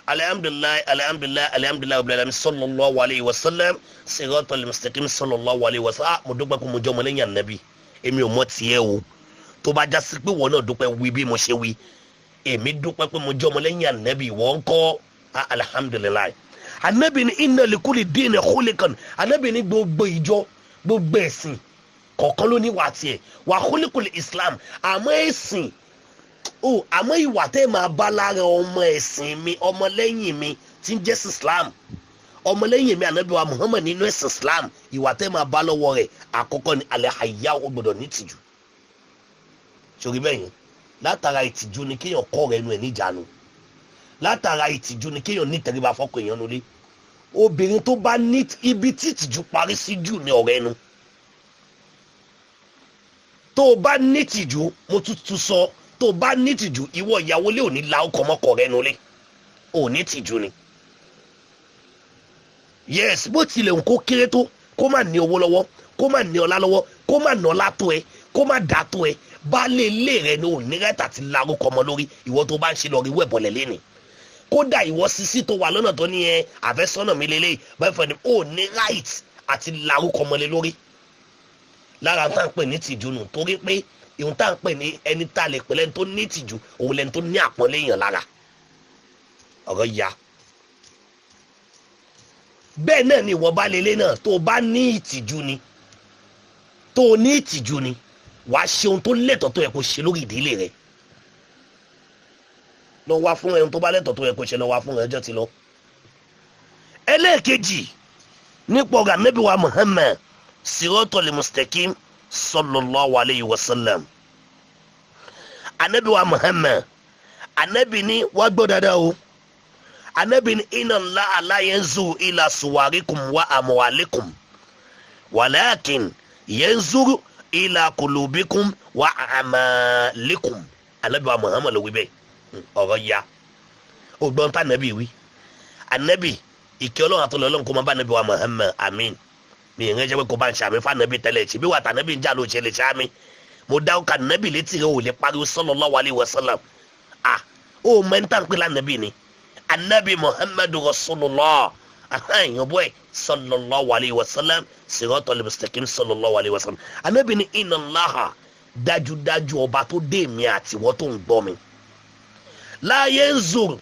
Alhamdulilayi, alhamdulilayi, alhamdulilayi rabbil alamin, sallallahu alayhi wa sallam, siratal mustaqim, sallallahu alayhi wa sallam. Mo dúpẹ́ kó mo jẹ́ ọmọlẹ́yìn Ànábì. Èmi ò mọ̀ tiẹ̀ o. Tó bá já sí pé wọ́n náà dúpẹ́, wí bí mo ṣe wí. Èmi dúpẹ́ pé mo jẹ́ ọmọlẹ́yìn Ànábì. Wọ́n kọ́, alhamdulilayi. Ànábì ní inna likulli dini khuliqan. Ànábì ní gbogbo ìjọ, gbogbo ẹ̀sìn kọ̀ọ̀kan ló ní wà tiẹ̀, wà khuliqul Islam. Àmọ́ ẹ̀sìn o, àmọ́ ìwà tẹ́ máa bá lára ọmọ ẹ̀sìn mi, ọmọlẹ́yìn mi tí ń jẹ́ Islam, ọmọlẹ́yìn mi Ànábì wa Muhammad nínú ẹ̀sìn Islam, ìwà tẹ́ máa bá lọ́wọ́ rẹ̀, àkọ́kọ́ ni alẹ́ àyà, ó gbọ́dọ̀ ní ìtìjú. Sórí bẹ́ẹ̀ yẹn, látara ìtìjú ni kéèyàn kọ́ rẹ̀ nu ẹ̀ níjànú. Látara ìtìjú ni kéèyàn ní ìtẹríba fọ́kọ èèyàn nulẹ̀. Obìnrin tó bá ní ibi tí ìtìjú parí sí jù ní ọ̀rẹ́ nu. Tó o bá ní ìtìjú, mo tún tún sọ, tó o bá ní ìtìjú, ìwọ ìyàwó lé, òní la ọkọ mọ́kọ rẹ nulẹ̀, ò ní ìtìjú ni. Yes, bó tilẹ̀ ń kó kéré tó, kó má ní owó lọ́wọ́, kó má ní ọlá lọ́wọ́, kó má ná ọlá tó ẹ, kó má dá tó ẹ, baálé ilé rẹ ni ò ní rẹ́tà ti larúkọ ọmọ lórí. Ìwọ tó bá ń ṣe lọ rí wẹ̀bọ̀lẹ̀ lẹ́ni. Kódà ìwọ sisi tó wà lọ́nà tó ní ẹ àfẹ́sọ́nà mi lélẹ́yìí, boyfriend, ò ní right àti larúkọ ọmọ lé lórí. Lára tá à ń pè ní tìjú nù, torí pé ìhun tá à ń pè ní ẹni tá a lè pè lẹ́ni tó ní tìjú, òun lẹ́ni tó ní àpọ́nlé èèyàn lára. Ọ̀rọ̀ ya bẹ́ẹ̀ náà ni ìwọ bá lélẹ̀ náà, tó o bá ní ìtìjú ni, tó o ní ìtìjú ni, wàá ṣe ohun tó lẹ́tọ̀ọ́ tó yẹ kó ṣe lórí ìdílé rẹ. Lọ wá fún ẹni tó bá lẹ́tọ̀ọ́ tó yẹ kó ṣe, lọ wá fún ẹjọ́ ti lọ. Ẹlẹ́ẹ̀kejì nípa ọ̀gá Ànábì wa Muhammad, siratal mustaqim, sallallahu alayhi wa sallam. Ànábì wa Muhammad, Ànábì ní, wá gbọ́ dáadáa o, Ànábì ní inna Allaha la yanzuru ila suwarikum wa amwalikum, walakin yanzuru ila qulubikum wa a'malikum. Ànábì wa Muhammad ló wí bẹ́ẹ̀. Ọ̀rọ̀ ya ògbọ́n tá Ànábì wí. Ànábì, ìkẹ́ Ọlọ́run àtọ́lọ́ Ọlọ́run kó máa bá Ànábì wa Muhammad, àmín. Mi ìrìn jẹ́ pé kó bá ń ṣàmì fún Ànábì tẹ́lẹ̀ ṣe bí wà tànábì ń jà ló ṣe lè ṣàmì. Mo dá ọkà Ànábì létí rẹ, ò lè pariwo sallallahu alaihi wasallam. Ah, ó mẹ́ńtà ń pè lánàbì ni Ànábì Muhammadu Rasulullah, ahan bọ́ ẹ̀, sallallahu alaihi wasallam, siratal mustaqim, sallallahu alaihi wasallam. Ànábì ní inna Allaha, dájúdájú ọba tó dé mi àtiwọ́ tó ń gbọ́ mi, la yanzur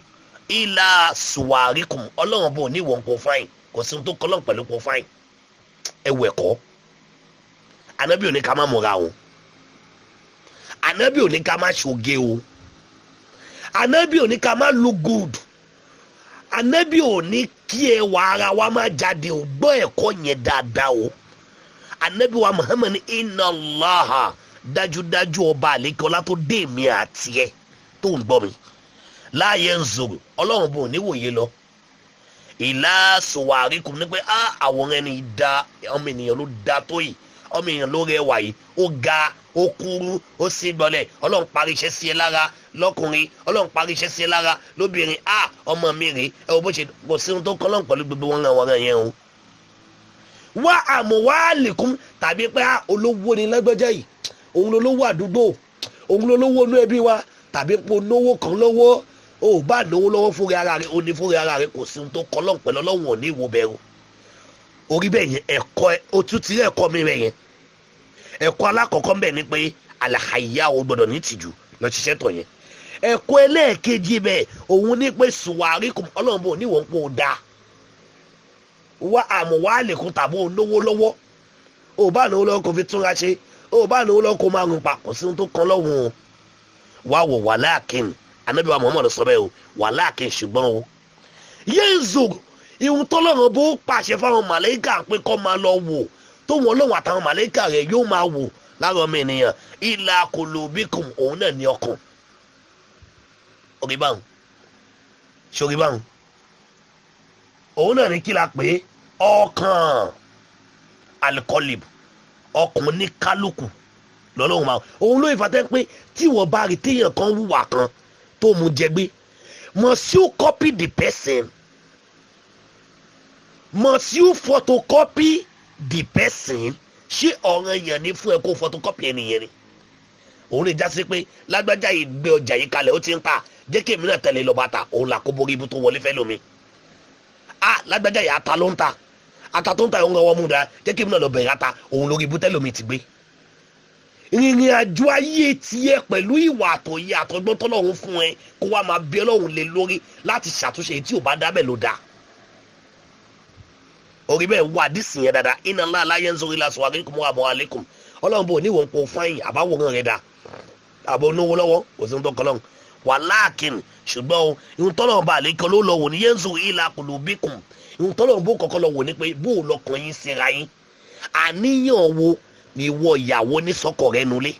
ila suwarikum, Ọlọ́run bò ní ìwọ̀n kò fine, kò sí ohun tó kọ́ lọ́n pẹ̀lú kò fine. Ẹ wẹ̀ kọ́. Anabi ò ní ká má múra o, Anabi ò ní ká má ṣoge o, Anabi ò ní ká má look good, Anabi ò ní kí ẹwà ara wa má jáde o. Gbọ́ ẹ̀kọ́ yẹn dáadáa o. Anabi wa Muhammad, inna Allaha, dájúdájú ọba àlekọ́lá tó dé mi àti ẹ tó ń gbọ́ mi, la yanzuru, Ọlọ́run bò ní wòye lọ ila suwarikum, ní pé á àwòrán ẹni da, ọmọ ènìyàn ló da tó yìí, ọmọ ènìyàn ló rẹwà yìí, ó ga, ó kúrú, ó sì gbọ́lẹ̀, Ọlọ́run parí iṣẹ́ sí ẹ lára lọ́kùnrin, Ọlọ́run parí iṣẹ́ sí ẹ lára lóbìnrin, á ọmọ mi rèé, ẹ wo bó ṣe. Kò sí ohun tó kọ́ lọ́n pẹ̀lú gbogbo wọn àwọn yẹn o. Wá amwalikum, tàbí pé olówó ni lágbájá yìí, òun lolówó àdúgbò, òun lolówó inú ẹbí wa, tàbí pé olówó kan lọ́wọ́. O bá lówó lọ́wọ́ fúnra ara rẹ, o ní fúnra ara rẹ, kò sí ohun tó kọ́ lọ́n pẹ̀lú. Ọlọ́run ò ní ìwò bẹ̀rù orí bẹ́ẹ̀ yẹn. Ẹ̀kọ́ o tún ti rí ẹ̀kọ́ mi rẹ̀ yẹn. Ẹ̀kọ́ alákọ̀ọ́kọ́ mbẹ̀ ni pé àlàyé o gbọ́dọ̀ ní tìjú lọ ṣiṣẹ́ tọ̀ yẹn. Ẹ̀kọ́ ẹlẹ́ẹ̀kejì bẹ́ẹ̀, òun ní pé suwarikum, Ọlọ́run bò níwọ̀n pò dáa, wá àmọ́ wá lè kún, tàbí olówó lọ́wọ́, o bá lówó lọ́wọ́ kò fi túnra ṣe, o bá lówó lọ́wọ́ kó máa rún pa, kò sí ohun tó kan lọ́wọ́ o. Wá wò, walakin, Anabi wa Muhammad sọ bẹ́ẹ̀ o, walakin, ṣùgbọ́n o, yanzur, ìhun tọ́lọ́run bó pàṣẹ fáwọn màlẹ́kà pé kọ́ máa lọ wò, tó wọn lọ́wọ́ àtàwọn màlẹ́kà rẹ̀ yóò máa wò lára ọmọ ènìyàn, ila qulubikum, òun náà ní ọkàn. Orí báwọn sórí báwọn, òun náà ní kí la pè é? Ọkàn, alikọlib, ọkàn ní kálukú lọ́lọ́run máa. Òun ló ìfàtẹ́ pé tí wọ́n bá rí téèyàn kan wùwà kan tó mú jẹ gbé, must you copy the person? Must you photocopy the person? Ṣé ọ̀ràn yẹn ni fún ẹ kó photocopy ẹnìyẹn ni? Òun lè jásí pé lágbájá yìí gbé ọjà yìí kalẹ̀, ó ti ń ta, jẹ́ kí èmi náà tẹ̀lé lọ́ba ta. Òun là kó borí ibi tó wọlé fẹ́ lómi. A lágbájá yìí, ata ló ń ta, ata tó ń ta òun rọwọ́ mú da, jẹ́ kí èmi náà lọ bẹ̀rẹ̀ ata. Òun lórí ibú tẹ́lómi ti gbé. Ìrìn àjò ayé tiẹ̀ pẹ̀lú ìwà àtòyè àtọgbọ́n tọ́lọ́run fún ẹ, kó wá máa bí Ọlọ́run lé lórí láti ṣàtúnṣe tí ò bá dábẹ̀ ló dáa. Orí bẹ́ẹ̀ wà dísì yẹn dáadáa. Inna Allaha la yanzuru ila suwarikum wa amwalikum. Ọlọ́run bò níwọ̀n kò fáyìn àbáwòrán rẹ̀ dá àbọ̀ onówó lọ́wọ́, kò sí ní tọkọ lọ́run walakin. Ṣùgbọ́n o, ìhun tọ́lọ́run bá àlékọ́ ló lọ wò ní yanzuru ila qulubikum. Ìhun tọ́lọ́run bó kọ́kọ́ lọ wò ní pé bó o lọkàn yín síra yín. Àníyàn wo ni ìwọ ìyàwó ní sọ́kọ rẹ nulẹ̀?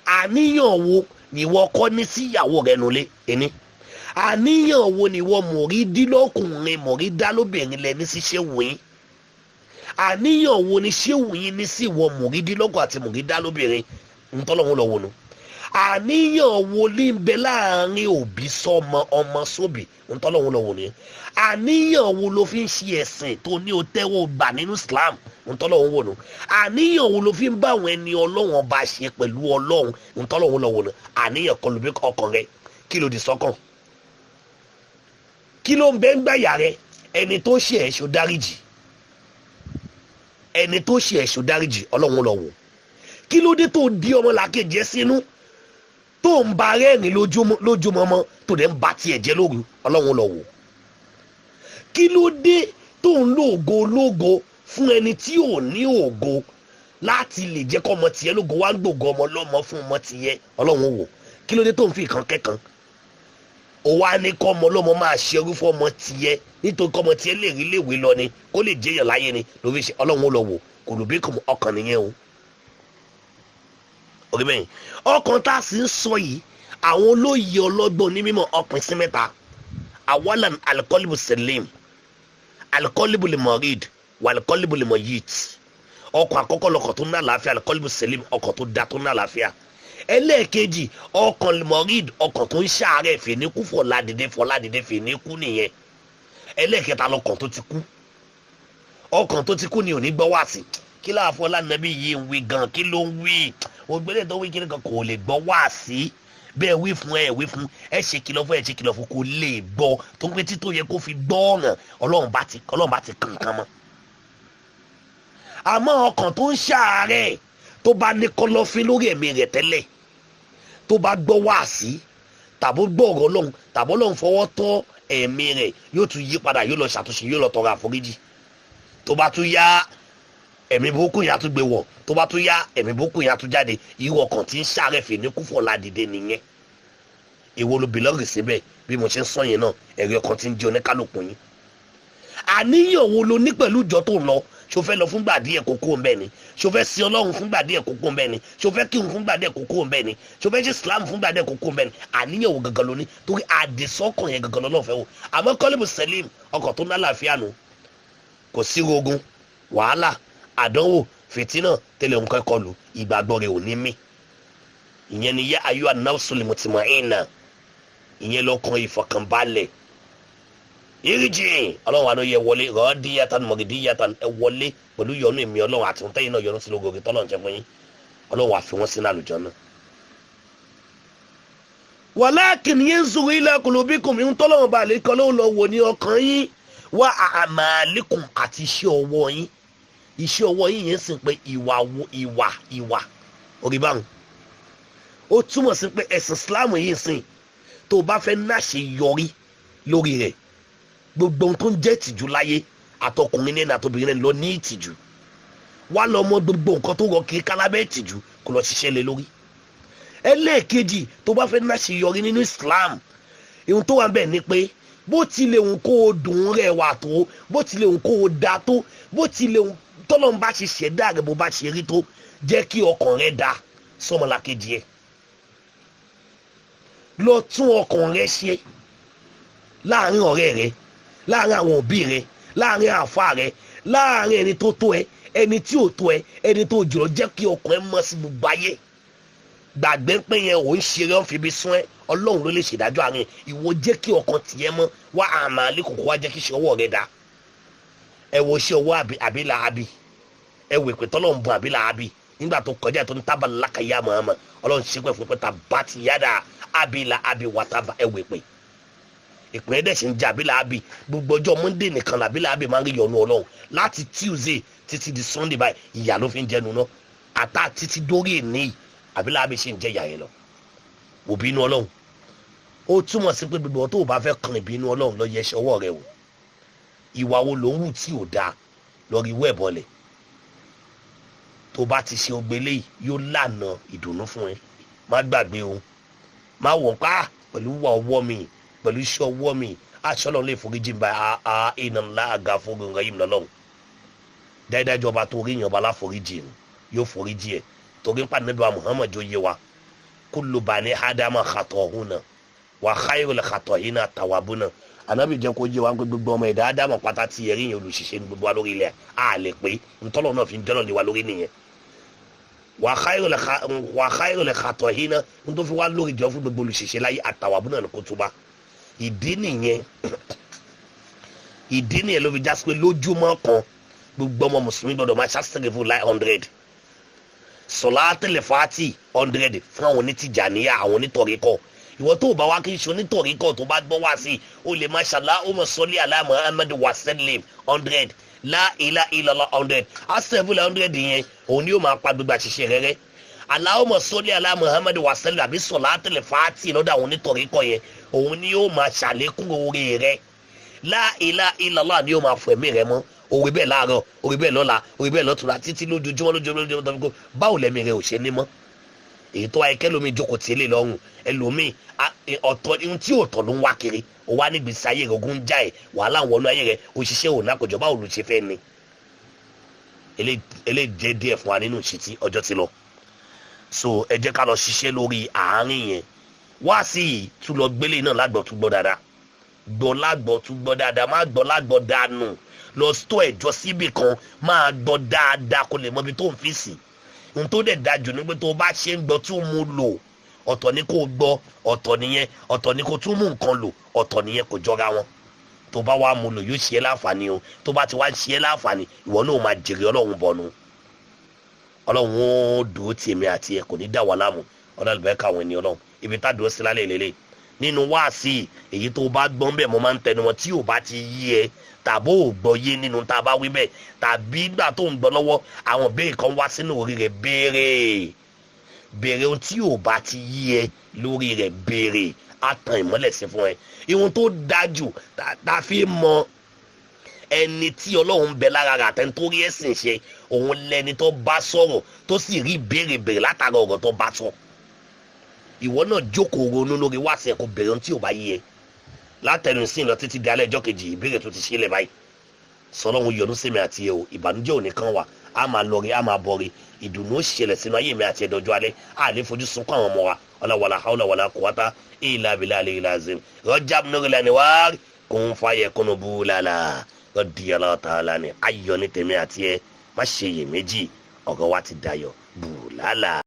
Àníyàn wo ni ìwọ ọkọ ní sí ìyàwó rẹ nulẹ̀? Ẹni àníyàn wo ni ìwọ mọ̀rídí lọ́kùnrin, mọ̀rídá lóbìnrin lẹ ní sí ṣéwù yín? Àníyàn wo ni ṣéwù yín ní sí ìwọ mọ̀rídí lọ́kùn àti mọ̀rídá lóbìnrin? Ntọ́lọ́hún lọ wò nu. Àníyàn wo ní ń bẹ láàrin òbí sọmọ, ọmọ sóbì? Ntọ́lọ́hún lọ wò ni. Àníyàn wo ló fi ń ṣe ẹ̀sìn tó ní o tẹ́wọ́ gbà nínú Islam? Ntọ́lọ́hún wò nu. Àníyàn wo ló fi ń bá àwọn ẹni Ọlọ́run ọba ṣe pẹ̀lú Ọlọ́run? Ntọ́lọ́hún lọ wò nu. Àníyàn kọlù bí ọkàn rẹ, kí ló di sọ́kàn, kí ló ń bẹ́ ń gbàyà rẹ? Ẹni tó ṣe ẹ̀ṣọ́ dáríjì, ẹni tó ṣe ẹ̀ṣọ́ dáríjì. Ọlọ́run lọ wò. Kí ló dé tó di ọmọlàkejì ẹ sínú, tó ń ba rẹ́rìn lójúmọmọ, tó dẹ̀ ń ba tiẹ̀ jẹ́ lóru? Ọlọ́run lọ wò. Kí ló dé tó ń lo ògo ológo fún ẹni tí ò ní ògo láti lè jẹ́ kọ́ ọmọ tiẹ̀ lógo, wá ń gbògo ọmọ lọ́mọ fún ọmọ tiẹ̀? Ọlọ́run wò. Kí ló dé tó ń fi ìkan kẹ́kan, ó wá ní kọ́ ọmọ ọlọ́mọ máa ṣerú fún ọmọ tiẹ̀, nítorí kọ́ ọmọ tiẹ̀ lè rí léèwé lọ ni, kó lè jẹ́yàn láyé ni ló fi ṣe? Ọlọ́run lọ wò. Kò ló bí kò ọkàn nìyẹn o. Orí bẹ́yìn, ọkàn tá a sì ń sọ yìí, àwọn olóyè ọlọ́gbọ́n onímọ̀ ọkùnrin sí mẹ́ta: awalan alikọ́líbù selim, alikọ́líbù limorid, wà alikọ́líbù limoyit. Ọkàn àkọ́kọ́ lọkàn tó ní àlàáfíà, alikọ́líbù selim, ọkàn tó da, tó ní àlàáfíà. Ẹlẹ́ẹ̀kejì, ọkàn limorid, ọkàn tó ń ṣàárẹ̀, fèníkú fọ̀ládìde, fọ̀ládìde fèníkú nìyẹn. Ẹlẹ́ẹ̀kẹta lọkàn tó ti kú. Ọkàn tó ti kú ni ò ní gbọ́ wá sí. Kí láàfọ́ lánàbí yìí ń wí gan? Kí ló ń wí? Ògbélé tó wí kí nìkan kò lè gbọ́ wá sí. Bẹ́ẹ̀ wí fún ẹ, wí fún ẹ, ṣe kìlọ̀ fún ẹ, ṣe kìlọ̀ fún, kò lè gbọ́, tó ń pẹ́ títò yẹ kó fi gbọ́ ọ̀ràn. Ọlọ́run bá ti kankan mọ́. Àmọ́ ọkàn tó ń ṣàárẹ̀, tó bá ní kọ́lọ́fín lórí ẹ̀mí rẹ̀ tẹ́lẹ̀, tó bá gbọ́ wá sí tàbó gbọ́ ọ̀rọ̀ Ọlọ́run, tàbó Ọlọ́run fọwọ́ tọ́ ẹ̀mí rẹ̀, yóò tún yí padà, yóò lọ ṣàtúnṣe, yóò lọ tọrọ àforíjì. Tó bá tún yá, ẹ̀mí burúkú yẹn á tún gbé wọ̀. Tó bá tún yá, ẹ̀mí burúkú yẹn á tún jáde. Irú ọkàn tí ń ṣàárẹ̀ fè ní kúfọ̀ ládìde nìyẹn. Èwo ló bìlọ́ọ̀gì síbẹ̀? Bí mo ṣe ń sọ yẹn náà, ẹ̀rí ọkàn tí ń jẹ́ oníkálukú yín. Àníyàn wo lo ní pẹ̀lú ìjọ tó ń lọ? Ṣo fẹ́ lọ fúngbà díẹ̀ kókó ń bẹ̀ ni? Ṣo fẹ́ sin Ọlọ́run fúngbà díẹ̀ kókó ń bẹ̀ ni? Ṣo fẹ́ kírun fúngbà díẹ̀ kókó ń bẹ̀ ni? Ṣo fẹ́ ṣe Islam fúngbà díẹ̀ kókó ń bẹ̀ ni? Àníyàn wo gangan ló ní? Torí àdìsọ́kàn yẹn gangan lọ́lọ́run fẹ́ wò. Àmọ́ kọ́líbù sẹ́lẹ̀m, ọkàn tó nálàáfíà nù, kò sí rogun, wàhálà, àdánwò, fìtínà tẹ́lẹ̀ ń kẹ́kọ̀ọ́ lù, ìgbàgbọ́ rẹ̀ ò ní mí. Ìyẹn ni yá ayọ́ an-nafsul mutma'inna, ìyẹn lọ́kàn ìfọ̀kànbalẹ̀. Iriji, Ọlọ́run wa ló yẹ wọlé, rọ́ọ̀díyàtàn mọ̀gídíyàtàn, ẹ wọlé pẹ̀lú yọ́nú èmi Ọlọ́run àti ohun tẹ́yìn náà yọ́nú sí lógo tọ́lọ́run jẹ́ fún yín. Ọlọ́run wà fi wọ́n sínú àlùjánnà. Walakin yanzuru ila qulubikum, ìhun tọ́lọ́run bá lè kọ́ ló lọ wò ní ọkàn yín, wa a'malikum, àti iṣẹ́ ọwọ́ yín. Iṣẹ́ ọwọ́ yín yẹn sì pé ìwà wo, ìwà, ìwà orí báwọn. Ó túmọ̀ sí pé ẹ̀sìn Islam yìí sìn, tó o bá fẹ́ náṣeyọrí lórí rẹ̀, gbogbo ohun tó ń jẹ́ ìtìjú láyé, àtọkùnrin ní àtobìnrin ní, lọ ní ìtìjú, wá lọ mọ gbogbo nǹkan tó rọ kiri kálábẹ́ ìtìjú, kó lọ ṣiṣẹ́ lé lórí. Ẹlẹ́ẹ̀kejì, tó bá fẹ́ náṣeyọrí nínú Islam, ihun tó wà ń bẹ̀ ni pé bó tilẹ̀ hùn kó o dùn rẹwà tó, bó tilẹ̀ hùn kó o da tó, bó tilẹ̀ hùn tọ́lọ́n bá ṣe ṣẹ̀dá rẹ̀, bó bá ṣe rí tó, jẹ́ kí ọkàn rẹ̀ da sọmọlàkejì ẹ̀. Lọ tún ọkàn rẹ̀ ṣe láàrin ọ̀rẹ́ rẹ̀, láàrin àwọn òbí rẹ̀, láàrin àáfàá rẹ̀, láàrin ẹni tó tó ẹ, ẹni tí ò tó ẹ, ẹni tó jùlọ. Jẹ́ kí ọkàn ẹ mọ́ sí gbogbo ayé. Gbàgbé pé yẹn ò ń ṣeré, ọ̀n fi ibi sún ẹ. Ọlọ́run ló lè ṣèdájọ́ àárín. Ìwọ jẹ́ kí ọkàn tiẹ̀ mọ́ wá àmà àlékòkò, wá jẹ́ kí iṣẹ́ ọwọ́ rẹ dá. Ẹ wo iṣẹ́ ọwọ́ àbí làábì, ẹ wò ìpè tọ́lọ̀ ń bun àbí làábì. Nígbà tó kọjá tó ń tábà lákàyà Muhammad, Ọlọ́run ṣépè fún pé tabbat yada abi lahabi wataba. Ẹ̀wẹ̀ pé ìpín ẹ̀dẹ̀ sì ń jẹ́ Abi Lahabi. Gbogbo ọjọ́ Monday nìkan làbí Lahabi máa ń rí yọnu Ọlọ́run. Láti Tuesday títí di Sunday báyìí, ìyà ló fi ń jẹnu náà àtà títí dórí èní. Abi Lahabi sì ń jẹ ìyà yẹn lọ. Òbí inú Ọlọ́run, ó túmọ̀ sí pé gbogbo tó o bá fẹ́ kan ìbínú Ọlọ́run, lọ yẹ ẹsẹ̀ ọwọ́ rẹ wò. Ìwà wo ló ń wù tí ò dáa? Lọ rí ìwé ẹ̀bọ̀lẹ̀. Tó bá ti ṣe ogbélé yìí, yóò lànà ìdùnnú fún ẹ. Má gbàgbé o, má wọ̀ pa pẹ̀lú wà ọwọ́ mi, pẹ̀lú iṣẹ́ ọwọ́ mi, aṣọ Ọlọ́run lè foríjì bá a. Iná ńlá àga fún yìí lọ́lọ́run dáadáa. Ọba tó rí yàn, ọba láforíjì yóò foríjì ẹ, torí nípa níbi wa Muhammad yóò yé wa: kullu bani ádámà khata'una wa khayrul khata'ina tawwabuna. Ànábì jẹ́ kó yé wa pé gbogbo ọmọ ẹ̀dá ádámà pátá ti ẹ̀rí yẹn, olùṣiṣẹ́ ní gbogbo wa lórí ilẹ̀. A lè pé ntọ́lọ́ náà fi ń jọ́lọ́ lé wa lórí nìyẹn. Wa khayrul khata'ina ń tó fi wá lórí jọ fún gbogbo olùṣiṣẹ́ láyé, at-tawwabuna ní kó túbá. Ìdí nìyẹn ló fi já sí pé lójúmọ́ kan, gbogbo ọmọ mùsùlùmí gbọdọ̀ máa ṣàṣẹ̀gẹ̀ fún láì 100 sọláàtìlẹ̀ fàátì, 100 fún àwọn onítìjàníyà, àwọn onítọ̀ríkọ̀. Ìwọ tó o bá wá kí n ṣe onítọ̀ríkọ̀, tó bá gbọ́ wá sí, o lè máa ṣàlá ó mọ̀ sọ́lé alá Muhammad wa sallim 100, la ilaha illallah 100, asẹ́fúnlẹ̀ 100 yẹn, òun ni yóò máa pa gbogbo àṣìṣe rẹ rẹ́. Allahumma salli ala Muhammad wa sallim àbí sọláàtìlẹ̀ fàátì lọ́dọ̀ àwọn onítọ̀ríkọ̀ yẹn, òun ni yóò máa ṣàlékún oore rẹ. La ilaha illallah ni yóò máa fọ ẹ̀mí rẹ mọ́. Orí bẹ́ẹ̀ láàárọ̀, orí bẹ́ẹ̀ lọ́la, orí bẹ́ẹ̀ lọ́tùnla, títí lójoojúmọ́ lójoojúmọ́ lójoojúmọ́ tó fi kó. Báwo lẹ́mí rẹ ò ṣe ní mọ́? Èyí tó wáyé kẹlòmíì jókòó tí lè lọ́rùn ẹlòmíì, ọ̀tọ̀ ohun tí ò tọ̀ ló ń wá kiri. Ó wá nígbèsí ayé rẹ, ogun ń já ẹ, wàhálà ń wọnú ayé rẹ, òṣìṣẹ́ ò nákòjọ. Báwo ló ṣe fẹ́ ni? Eléyìí jẹ́ díẹ̀ fún wa nínú ìṣítí. Ọjọ́ ti lọ, so ẹ jẹ́ ká lọ ṣiṣẹ́ lórí àárín yẹn. Wá sí yìí, tún lọ gbélé náà lágbọ̀, tún gbọ́ dáadáa, gbọ́ lágbọ̀, tún gbọ́ dáadáa. Má gbọ́ lágbọ̀ dànù, lọ stọ́ ẹ̀jọ́ síbì kan, máa gbọ́ dáadáa kó lè mọ ibi tó ń fi sí. Ohun tó dẹ̀ dájú ni pé tó o bá ṣe ń gbọ́, tún mú lò. Ọ̀tọ̀ ni kó gbọ́, ọ̀tọ̀ nìyẹn. Ọ̀tọ̀ ni kó tún mú nǹkan lò, ọ̀tọ̀ nìyẹn. Kò jọra wọn. Tó bá wàá mú lò, yóò ṣe é láǹfààní o. Tó bá ti wá ṣe é láǹfààní, ìwọ náà máa jèrè Ọlọ́run bọ̀nu. Ọlọ́run ó dùn ó tèmi àti ẹ, kò ní dà wá láàmú. Ọlọ́run bẹ́ẹ̀ káwọn ènìyàn. Ọlọ́run ibi tá a dúró sí lálẹ́ ìlélẹ̀ nínú wáàsí, èyí tó bá gbọ́n bẹ́ẹ̀, mo máa ń tẹnu wọn. Tí ò bá ti yí ẹ, tàbó ò gbọ́ yé nínú tá a bá wí bẹ́ẹ̀, tàbí ìgbà tó ń gbọ́ lọ́wọ́, àwọn béèrè kan wá sínú orí rẹ̀, béèrè, béèrè. Ohun tí ò bá ti yí ẹ lórí rẹ̀, béèrè, á tan ìmọ́lẹ̀ sí fún ẹ. Ihun tó dájú tá a fi mọ ẹni tí Ọlọ́run ń bẹ lára rẹ̀ àtẹni tó rí ẹ̀sìn ṣe, òun lẹni tó bá sọ̀rọ̀ tó sì rí béèrè béèrè látara ọ̀rọ̀ tó bá sọ. Ìwọ náà jókòó, ronú lórí wáṣẹ, kó béèrè ohun tí ò bá yé ẹ látẹnu sí lọ títí di alẹ́ ọjọ́ kejì. Ìbéèrè tó ti ṣílẹ̀ báyìí, sọlọ́run yọ́nú sí mi àti ẹ o. Ìbànújẹ́ òní kan wà, á máa lọ rí, á máa bọ̀ rí. Ìdùnnú ó ṣẹlẹ̀ sínú ayé mi àti ẹ̀dọ́jọ́ alẹ́. Á lè fojú sunkún àwọn ọmọ wa. Ọlọ́wàlà hawla wàlà quwwata illa billahi aliyil azim. Rọjàb nuril anwar kún fàyẹ kúnnú búlálà radiyallahu ta'ala ni ayọ̀ ní tèmi àti ẹ. Má ṣe iyèméjì, ọ̀rọ̀ wa ti dayọ̀ búlálà.